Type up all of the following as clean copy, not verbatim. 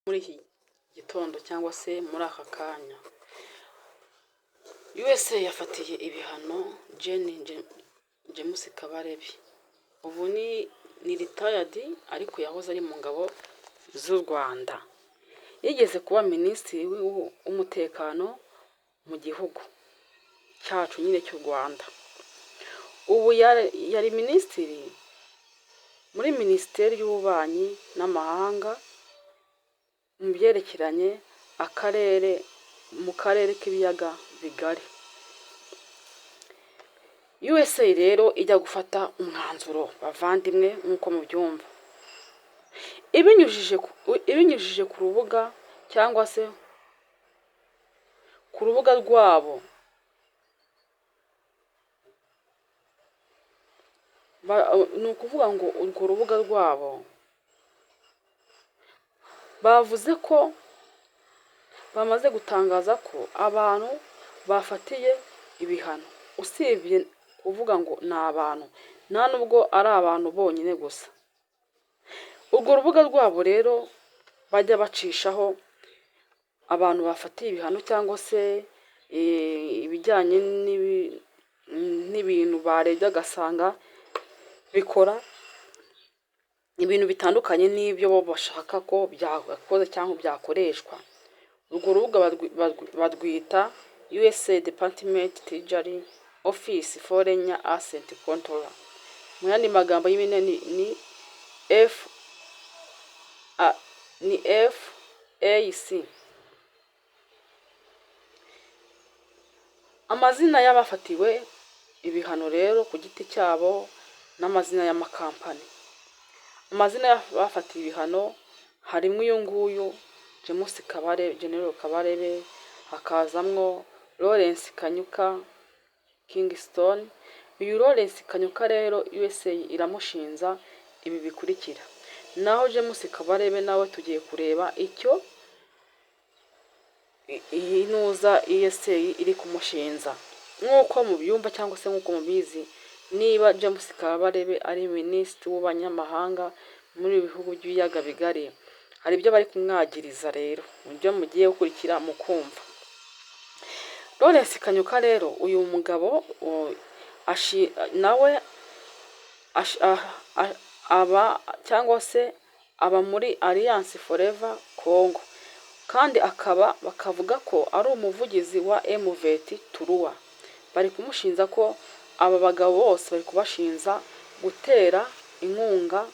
Muri iki gitondo cyangwa se muri aka kanya, USA yafatiye ibihano Gen James Kabarebe. Ubu ni retired, ariko yahoze ari mu ngabo z'u Rwanda. Yigeze kuba minisitiri w'umutekano mu gihugu cyacu nyine cy'u Rwanda. Ubu yari minisitiri muri Minisiteri y'Ububanyi n'Amahanga mu byerekeranye akarere, mu karere k'Ibiyaga Bigari. USA rero ijya gufata umwanzuro, bavandimwe, nk'uko mubyumva, ibinyujije ku rubuga cyangwa se ku rubuga rwabo, ni ukuvuga ngo urwo rubuga rwabo bavuze ko bamaze gutangaza ko abantu bafatiye ibihano. Usibye kuvuga ngo ni abantu, nta nubwo ari abantu bonyine gusa. Urwo rubuga rwabo rero bajya bacishaho abantu bafatiye ibihano cyangwa se ibijyanye n'ibintu barebye agasanga bikora ibintu bitandukanye n'ibyo bo bashaka ko byakoze cyangwa byakoreshwa. Urwo rubuga barwita USA Department Treasury Office Foreign Asset Control. Mu yandi magambo y'impine ni F A, ni FAC. Amazina y'abafatiwe ibihano rero ku giti cyabo n'amazina y'amakampani. Amazina y'abafatiwe ibihano harimo uyu nguyu James Kabarebe, General Kabarebe, hakazamwo Lawrence Kanyuka Kingston. Uyu Lawrence Kanyuka rero USA iramushinja ibi bikurikira. Naho James Kabarebe nawe tugiye kureba icyo iyi ntuza USA iri kumushinja. Nk'uko mubyumva cyangwa se nk'uko mubizi, niba James Kabarebe ari minisitiri w'ububanyi muri ibi bihugu by'Ibiyaga Bigari, hari ibyo bari kumwagiriza rero, ibyo mugiye gukurikira mukumva. Lawrence Kanyuka rero, uyu mugabo nawe aba cyangwa se aba muri Alliance Fleuve Congo, kandi akaba bakavuga ko ari umuvugizi wa M23. Bari kumushinja ko aba bagabo bose bari kubashinja gutera inkunga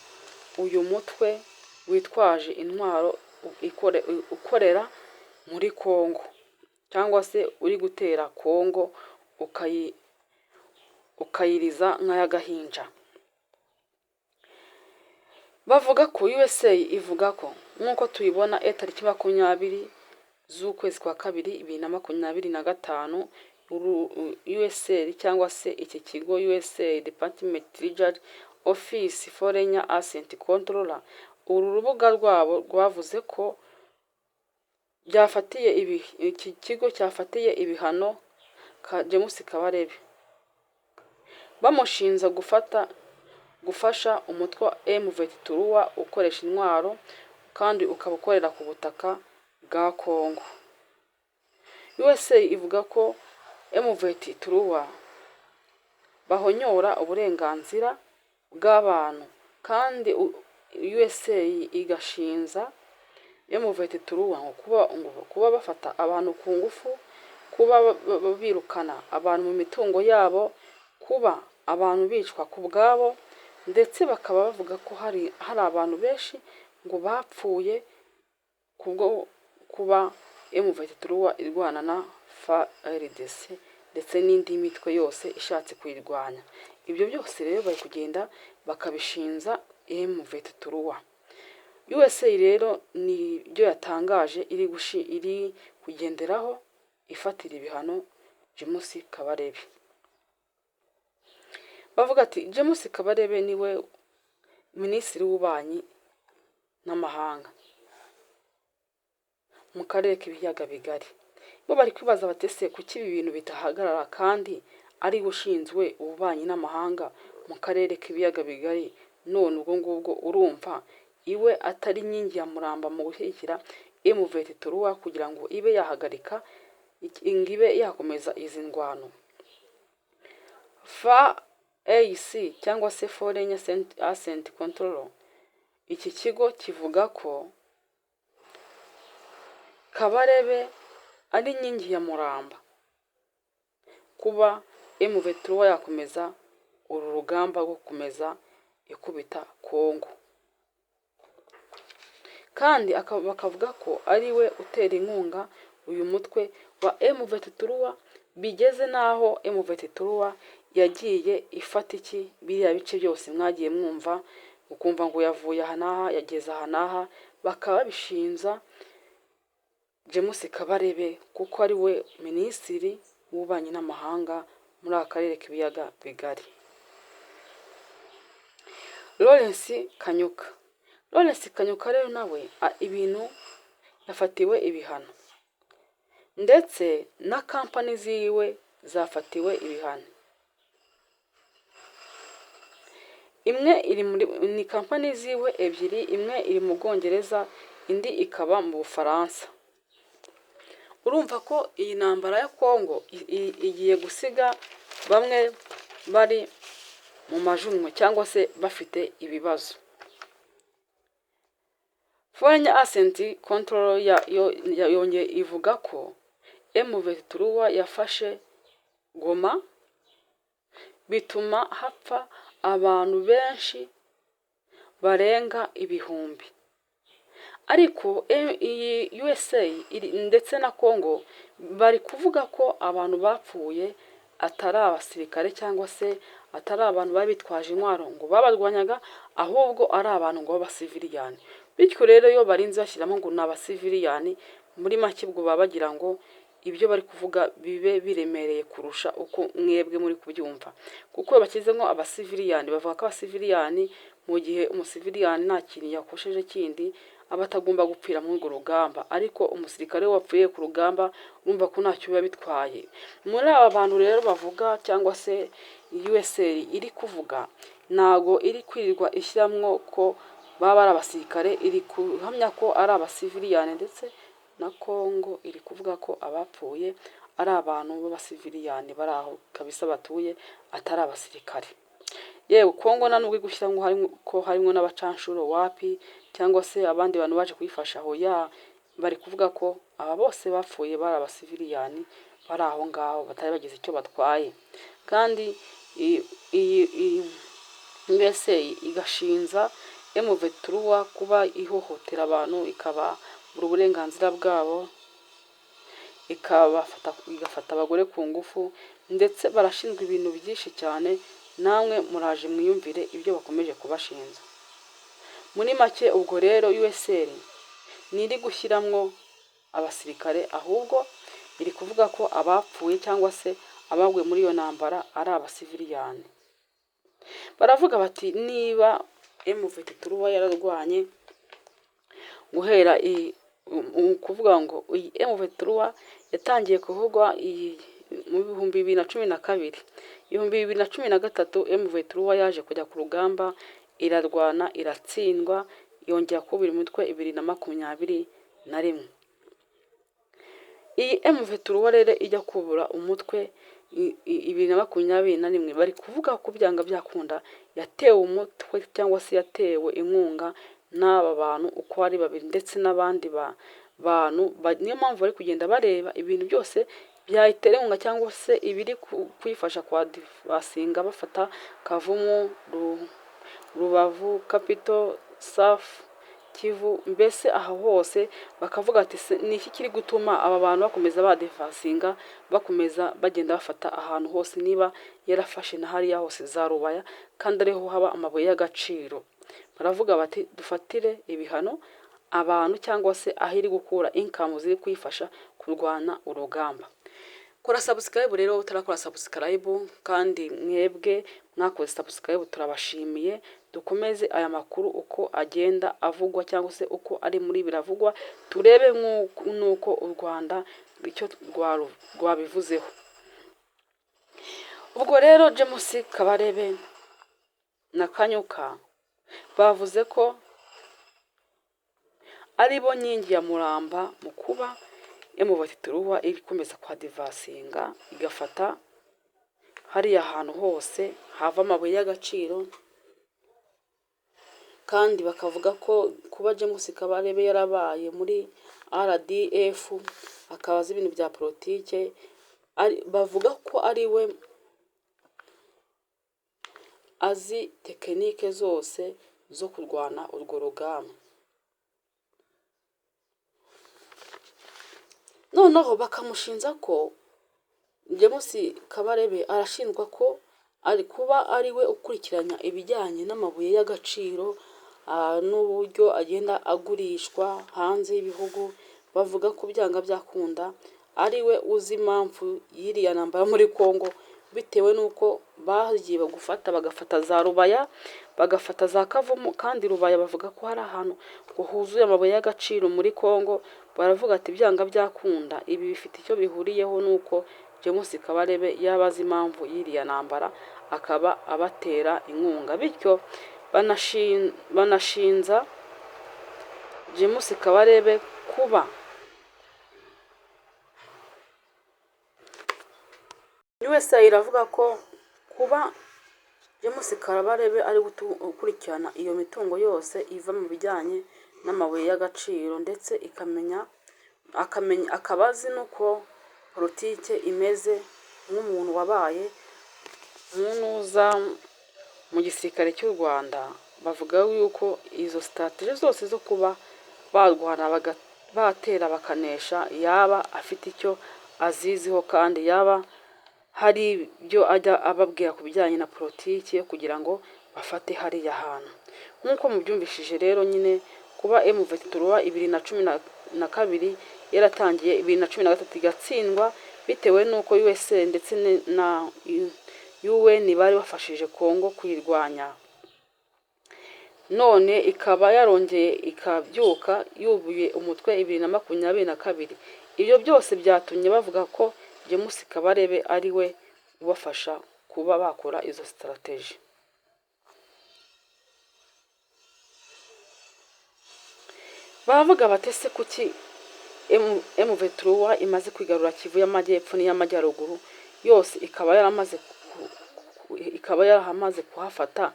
uyu mutwe witwaje intwaro ukorera muri Congo, cyangwa se uri gutera Congo ukayiriza nk'ay'agahinja. Bavuga ko USA ivuga ko nk'uko tubibona, tariki 20 z'ukwezi kwa kabiri 2025, USA cyangwa se iki kigo USA Department Treasury Office Foreign Asset Control, uru rubuga rwabo rwavuze ko byafatiye iki kigo cyafatiye ibihano James Kabarebe, bamushinja gufasha umutwe wa M23 ukoresha intwaro kandi ukaba ukorera ku butaka bwa Congo. USA ivuga ko M23 bahonyora uburenganzira bw'abantu, kandi USA igashinja M23 ngo kuba bafata abantu ku ngufu, kuba birukana abantu mu mitungo yabo, kuba abantu bicwa ku bwabo, ndetse bakaba bavuga ko hari abantu benshi ngo bapfuye kubwo kuba M23 irwana na FARDC ndetse n'indi mitwe yose ishatse kuyirwanya. Ibyo byose rero bari kugenda bakabishinja M23. USA rero nibyo yatangaje iri kugenderaho ifatira ibihano James Kabarebe. Bavuga ati James Kabarebe niwe minisitiri w'ububanyi n'amahanga mu karere k'Ibiyaga Bigari. Bo bari kwibaza bati: ese kuki ibi bintu bidahagarara kandi ari we ushinzwe ububanyi n'amahanga mu karere k'Ibiyaga Bigari? None ubwo ngubwo urumva iwe atari inkingi ya muramba mu gushyigikira M23 kugira ngo ibe yahagarika, ngo ibe yakomeza izi ndwano. FAC cyangwa se Foreign Asset Control, iki kigo kivuga ko Kabarebe ari inkingi ya muramba kuba M23 yakomeza uru rugamba rwo gukomeza ikubita Kongo, kandi bakavuga ko ari we utera inkunga uyu mutwe wa M23, bigeze n'aho M23 yagiye ifata iki biriya bice byose mwagiye mwumva, ukumva ngo yavuye aha n'aha, yageze aha n'aha, bakaba babishinja James Kabarebe kuko ari we minisitiri w'ububanyi n'amahanga muri aka karere k'ibiyaga bigari. Lawrence Kanyuka, Lawrence Kanyuka rero nawe ibintu yafatiwe ibihano, ndetse na kampani ziwe zafatiwe ibihano. Imwe iri muri, ni kampani ziwe ebyiri, imwe iri mu Bwongereza, indi ikaba mu Bufaransa. Urumva ko iyi ntambara ya Kongo igiye gusiga bamwe bari mu majunwe cyangwa se bafite ibibazo. Foreign Asset Control yongeye ivuga ko M23 yafashe Goma, bituma hapfa abantu benshi barenga ibihumbi. Ariko iyi USA ndetse na Congo bari kuvuga ko abantu bapfuye atari abasirikare cyangwa se atari abantu bari bitwaje intwaro ngo babarwanyaga, ahubwo ari abantu ngo b'abasiviliyani. Bityo rero iyo barinze bashyiramo ngo ni abasiviliyani, muri make ubwo baba bagira ngo ibyo bari kuvuga bibe biremereye kurusha uko mwebwe muri kubyumva, kuko iyo bashyizemo abasiviliyani, bavuga ko abasiviliyani, mu gihe umusiviliyani nta kintu yakosheje kindi, aba atagomba gupfira muri urwo rugamba, ariko umusirikare wapfuye ku rugamba urumva ko ntacyo biba bitwaye. Muri aba bantu rero bavuga cyangwa se USA iri kuvuga, ntago iri kwirirwa ishyiramo ko baba ari abasirikare, iri guhamya ko ari abasiviliyani, ndetse na Congo iri kuvuga ko abapfuye ari abantu b'abasiviliyani bari aho kabisa batuye, atari abasirikare. Yewe, Congo nta nubwo iri gushyiramo ko harimo n'abacanshuro, wapi, cyangwa se abandi bantu baje kuyifasha aho ya, bari kuvuga ko aba bose bapfuye bari abasiviliyani bari aho ngaho batari bagize icyo batwaye. Kandi iyi USA igashinja M23 kuba ihohotera abantu, ikabambura uburenganzira bwabo, ikabafata, igafata abagore ku ngufu, ndetse barashinjwa ibintu byinshi cyane. Namwe muraje mwiyumvire ibyo bakomeje kubashinja. Muri make ubwo rero USA ntiri gushyiramo abasirikare, ahubwo iri kuvuga ko abapfuye cyangwa se abaguye muri iyo ntambara ari abasiviliyani. Baravuga bati niba M23 yararwanye guhera, kuvuga ngo iyi M23 yatangiye kuvugwa mu 2012, 2013 M23 yaje kujya ku rugamba, irarwana, iratsindwa, yongera kubira umutwe 2021. Iyi M23 rero ijya kubura umutwe 2021, bari kuvuga ko byanga byakunda yatewe umutwe cyangwa se yatewe inkunga n'aba bantu uko ari babiri ndetse n'abandi bantu. Niyo mpamvu bari kugenda bareba ibintu byose byayitera inkunga cyangwa se ibiri kuyifasha kwadvancinga, bafata Kavumu, Rubavu, Capital, South Kivu, mbese aha hose bakavuga ati ni iki kiri gutuma aba bantu bakomeza badvancinga, bakomeza bagenda bafata ahantu hose, niba yarafashe na hariya hose za Rubaya kandi ariho haba amabuye y'agaciro? Baravuga bati dufatire ibihano abantu cyangwa se aho iri gukura income ziri kuyifasha kurwana urugamba. Kora subscribe rero utarakora subscribe, kandi mwebwe mwakoze subscribe turabashimiye. Dukomeze aya makuru uko agenda avugwa cyangwa se uko ari muri biravugwa, turebe n'uko u Rwanda icyo rwabivuzeho. Ubwo rero James Kabarebe na Kanyuka bavuze ko ari bo nkingi ya muramba mu kuba M23 ikomeza kwadvancinga, igafata hariya hantu hose hava amabuye y'agaciro. Kandi bakavuga ko kuba James Kabarebe yarabaye muri RDF, akaba azi ibintu bya politike, bavuga ko ari we azi technique zose zo kurwana urwo rugamba. Noneho bakamushinja ko James Kabarebe arashinjwa ko ari kuba ari we ukurikiranya ibijyanye n'amabuye y'agaciro n'uburyo agenda agurishwa hanze y'ibihugu. Bavuga ko byanga byakunda ari we uzi impamvu y'iriya ntambara muri Congo, bitewe n'uko bagiye gufata, bagafata za Rubaya, bagafata za Kavumu. Kandi Rubaya bavuga ko hari ahantu ngo huzuye amabuye y'agaciro muri Congo. Baravuga ati byanga byakunda ibi bifite icyo bihuriyeho n'uko James Kabarebe yaba azi impamvu y'iriya ntambara, akaba abatera inkunga. Bityo banashinja James Kabarebe kuba USA iravuga ko kuba James Kabarebe ari gukurikirana iyo mitungo yose iva mu bijyanye n'amabuye y'agaciro, ndetse ikamenya, akamenya, akaba azi n'uko politike imeze, nk'umuntu wabaye munuza mu gisirikare cy'u Rwanda. Bavuga yuko izo strategy zose zo kuba barwana, batera, bakanesha, yaba afite icyo aziziho, kandi yaba hari ibyo ajya ababwira ku bijyanye na politiki kugira ngo bafate hariya hantu. Nk'uko mubyumvishije rero nyine, kuba M23 2012 yaratangiye, 2013 igatsindwa bitewe n'uko USA ndetse na UN bari bafashije Congo kuyirwanya, none ikaba yarongeye ikabyuka yubuye umutwe 2022, ibyo byose byatumye bavuga ko James Kabarebe ari we ubafasha kuba bakora izo strategy. Baravuga bati ese kuki M23 imaze kwigarura Kivu y'Amajyepfo n'iy'Amajyaruguru yose, ikaba yaramaze kuhafata,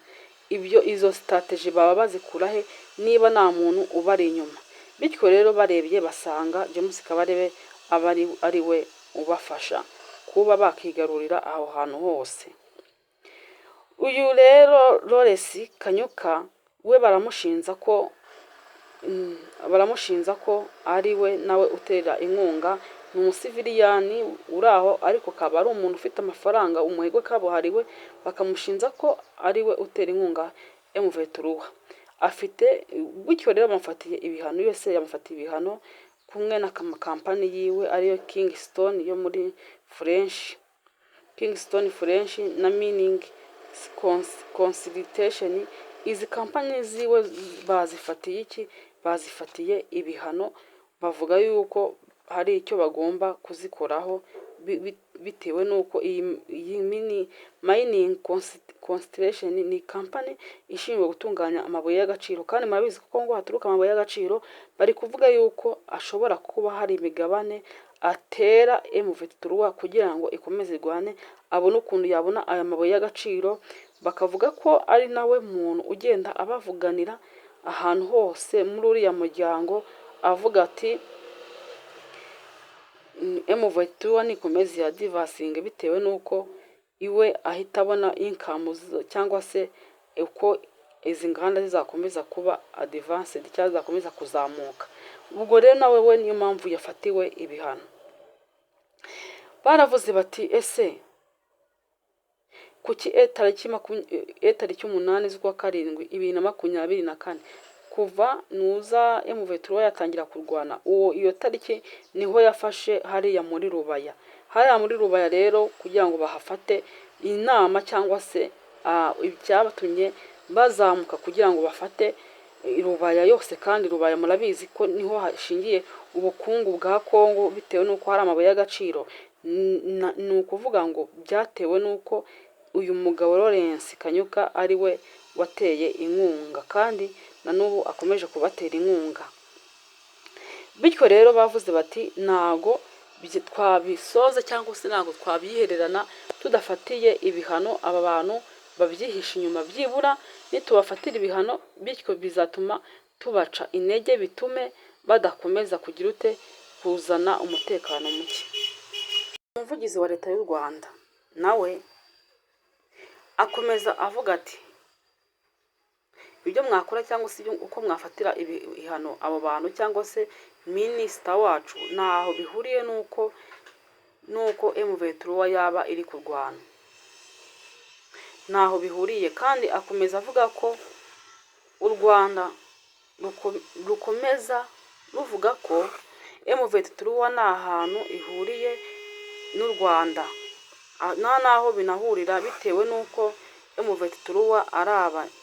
ibyo izo strategy baba bazikura he niba nta muntu ubari inyuma? Bityo rero barebye basanga James Kabarebe aba ari we ubafasha kuba bakigarurira aho hantu hose. Uyu rero Lawrence Kanyuka we baramushinja ko ari we nawe utera inkunga. Ni umusiviliyani uri aho, ariko akaba ari umuntu ufite amafaranga, umuherwe kabuhariwe. Bakamushinja ko ari we utera inkunga M23 afite. Bityo rero bamufatiye ibihano, USA yamufatiye ibihano kumwe na kampani yiwe ariyo Kingstone yo muri French, Kingstone French na Mining Consultation. Izi kampani ziwe bazifatiye iki? Bazifatiye ibihano. Bavuga yuko hari icyo bagomba kuzikoraho bitewe n'uko iyi Mining Constellation ni kampani ishinzwe gutunganya amabuye y'agaciro, kandi murabizi ko Kongo haturuka amabuye y'agaciro. Bari kuvuga yuko ashobora kuba hari imigabane atera M23 kugira ngo ikomeze irwane, abone ukuntu yabona aya mabuye y'agaciro. Bakavuga ko ari nawe muntu ugenda abavuganira ahantu hose muri uriya muryango, avuga ati M23 nikomeza yadvancinge, bitewe n'uko iwe ahita abona income, cyangwa se uko izi nganda zizakomeza kuba advanced cyangwa zizakomeza kuzamuka. Ubwo rero nawe we niyo mpamvu yafatiwe ibihano. Baravuze bati ese kuki tariki 8 z'ukwa karindwi 2024, kuva nuza M23 yatangira kurwana, uwo iyo tariki niho yafashe hariya muri Rubaya. Hariya muri Rubaya rero kugira ngo bahafate, inama cyangwa se icyabatumye bazamuka kugira ngo bafate Rubaya yose, kandi Rubaya murabizi ko niho hashingiye ubukungu bwa Kongo bitewe n'uko hari amabuye y'agaciro. Ni ukuvuga ngo byatewe n'uko uyu mugabo Lawrence Kanyuka ari we wateye inkunga, kandi na n'ubu akomeje kubatera inkunga. Bityo rero bavuze bati ntago twabisoza cyangwa se ntabwo twabyihererana tudafatiye ibihano aba bantu babyihishe inyuma. Byibura nitubafatira ibihano, bityo bizatuma tubaca intege, bitume badakomeza kugira ute, kuzana umutekano muke. Umuvugizi wa Leta y'u Rwanda nawe akomeza avuga ati ibyo mwakora cyangwa se uko mwafatira ibihano abo bantu cyangwa se minisita wacu, ntaho bihuriye n'uko M23 yaba iri kurwana, ntaho bihuriye. Kandi akomeza avuga ko u Rwanda rukomeza ruvuga ko M23 nta hantu ihuriye n'u Rwanda, nta n'aho binahurira, bitewe n'uko M23 ari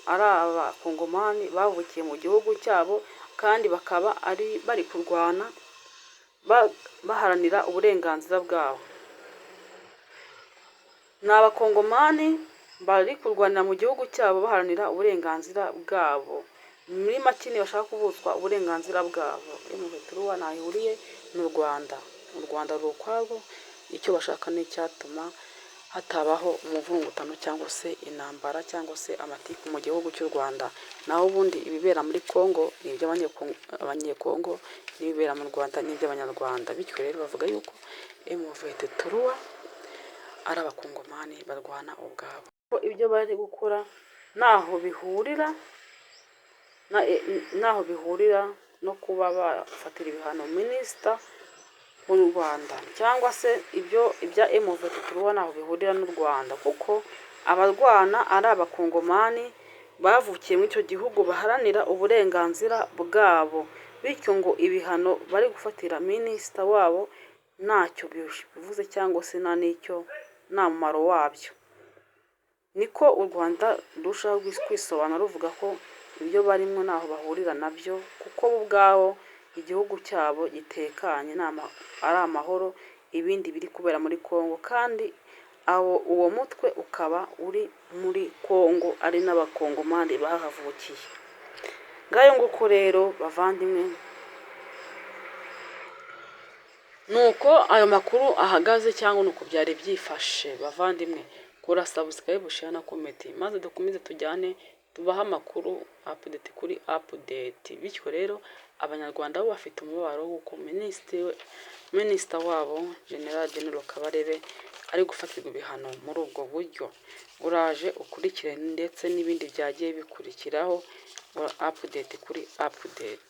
Abakongomani bavukiye mu gihugu cyabo, kandi bakaba ari bari kurwana baharanira uburenganzira bwabo. Ni Abakongomani bari kurwanira mu gihugu cyabo baharanira uburenganzira bwabo. Muri make bashaka kuvutswa uburenganzira bwabo. M23 ntaho ihuriye n'u Rwanda, u Rwanda ruri ukwarwo. Icyo bashaka ni icyatuma hatabaho umuvurungutano cyangwa se intambara cyangwa se amatiku mu gihugu cy'u Rwanda. Naho ubundi ibibera muri Congo ni iby'Abanyekongo, n'ibibera mu Rwanda ni iby'Abanyarwanda. Bityo rero bavuga yuko M23 ari Abakongomani barwana ubwabo, ko ibyo bari gukora ntaho bihurira no kuba bafatira ibihano minisita w'u Rwanda, cyangwa se ibyo ibya M23 ntaho bihurira n'u Rwanda, kuko abarwana ari Abakongomani bavukiye muri icyo gihugu baharanira uburenganzira bwabo. Bityo ngo ibihano bari gufatira minisita wabo ntacyo bivuze cyangwa se nta n'icyo, nta mumaro wabyo. Niko u Rwanda rurushaho kwisobanura ruvuga ko ibyo barimo ntaho bahurira nabyo, kuko bo ubwabo igihugu cyabo gitekanye, ari amahoro. Ibindi biri kubera muri Congo, kandi abo uwo mutwe ukaba uri muri Congo, ari n'Abakongomani bahavukiye. Ngayo nguko rero bavandimwe, nuko ayo makuru ahagaze cyangwa nuko byari byifashe. Bavandimwe, kora subscribe, share na comment, maze dukomeze tujyane tubahe amakuru update kuri update. Bityo rero Abanyarwanda bo bafite umubabaro w'uko minisita wabo General Kabarebe ari gufatirwa ibihano muri ubwo buryo. Uraje ukurikire ndetse n'ibindi byagiye bikurikiraho, update kuri update.